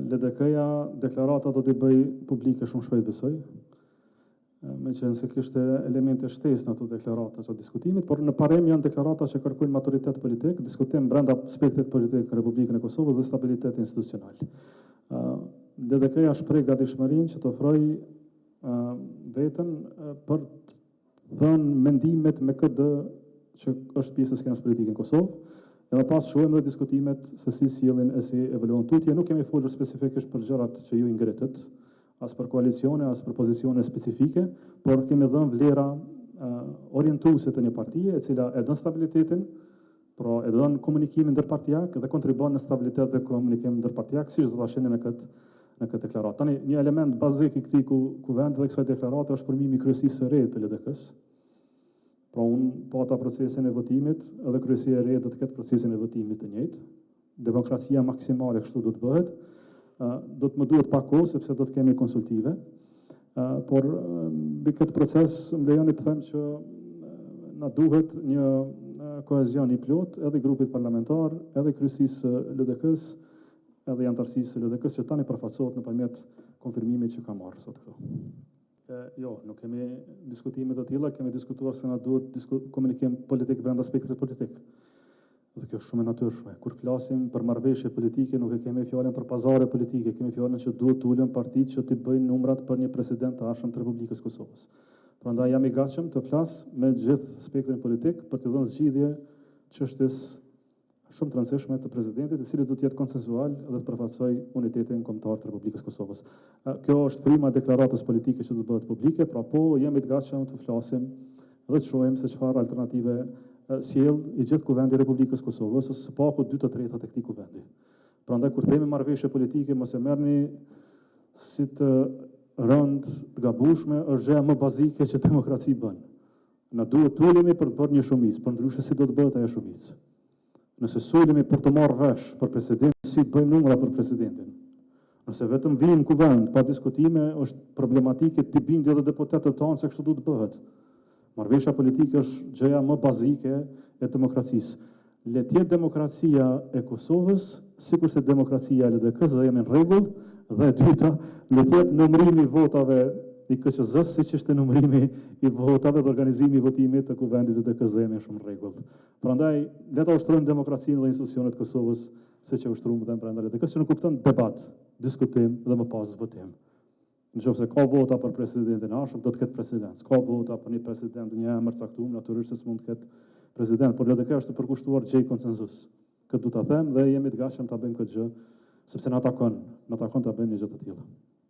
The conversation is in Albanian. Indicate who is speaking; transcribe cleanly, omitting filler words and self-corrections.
Speaker 1: LDK-ja deklarata do t'i bëjë publike shumë shpejt besoj, meqenëse kishte elemente shtesë në ato deklarata gjatë diskutimit, por në parim janë deklarata që kërkojnë maturitet politik, diskutim brenda spektrit politik në Republikën e Kosovës dhe stabilitet institucional. LDK-ja shpreh gatishmërinë që të ofrojë veten për të dhënë mendimet me këdo që është pjesë e skenës politike në Kosovë, e më pas shohim edhe diskutimet se si sjellin e si evoluon tutje. Nuk kemi folur specifikisht për gjërat që ju i ngritët, as për koalicione, as për pozicione specifike, por kemi dhënë vlera orientuese të një partie e cila e don stabilitetin, pra e don komunikimin ndërpartiak dhe kontribuon në stabilitet dhe komunikim ndërpartiak, siç do ta shihni në këtë në këtë deklaratë. Tani, një element bazik i këtij kuvendi dhe kësaj deklarate është formimi i kryesisë së re të LDK-së. Pra unë pata procesin e votimit edhe kryesia e re do të ketë procesin e votimit të njëjtë. Demokracia maksimale kështu do të bëhet. Do të më duhet pak kohë sepse do të kemi konsultive. Por mbi këtë proces më lejoni të them që na duhet një kohezion i plotë edhe i grupit parlamentar, edhe i kryesisë së LDK-së, edhe i anëtarësisë së LDK-së që tani përfaqësohet nëpërmjet konfirmimit që ka marrë sot këtu. Jo, nuk kemi diskutime të tilla, kemi diskutuar se na duhet komunikim politik brenda spektrit politik. Dhe kjo është shumë e natyrshme. Kur flasim për marrëveshje politike, nuk e kemi fjalën për pazare politike, kemi fjalën që duhet të ulen partitë që t'i bëjnë numrat për një president të ardhshëm të Republikës së Kosovës. Prandaj jam i gatshëm të flas me gjithë spektrin politik për t'i dhënë zgjidhje çështjes shumë të rëndësishme të presidentit, i cili do të jetë konsensual dhe të përfaqësojë unitetin kombëtar të Republikës së Kosovës. Kjo është fryma e deklaratës politike që do të bëhet publike, pra po jemi të gatshëm të flasim dhe të shohim se çfarë alternative sjell i gjithë Kuvendi i Republikës së Kosovës, ose së paku 2/3 e këtij kuvendi. Prandaj kur themi marrëveshje politike, mos e merrni si të rëndë, të gabueshme, është gjëja më bazike që demokraci bën. Na duhet të ulemi për të bërë një shumicë, përndryshe si do të bëhet ajo shumicë? Nëse s'ulemi për të marrë vesh për presidentin, si të bëjmë numra për presidentin? Nëse vetëm vijmë në kuvend pa diskutime, është problematike t'i bindi edhe deputetët tanë se kështu duhet të bëhet. Marrëveshja politike është gjëja më bazike e demokracisë. Le të jetë demokracia e Kosovës, sikurse demokracia e LDK-së dhe jemi në rregull, dhe e dyta, le të jetë numërimi i votave i KQZ-së, siç ishte numërimi i votave dhe organizimi i votimit të Kuvendit të LDK-së dhe jemi shumë në rregull. Prandaj, le ta ushtrojmë demokracinë dhe institucionet e Kosovës siç e ushtruam dhe brenda LDK-së, që nënkupton debat, diskutim dhe më pas votim. Në qoftë se ka vota për presidentin e ardhshëm, do të ketë president. S'ka vota për një president, një emër caktuar, natyrisht se s'mund të ketë president, por LDK është e përkushtuar të gjejë konsensus. Këtë du ta them dhe jemi të gatshëm ta bëjmë këtë gjë, sepse na takon, na takon ta bëjmë një gjë të tillë.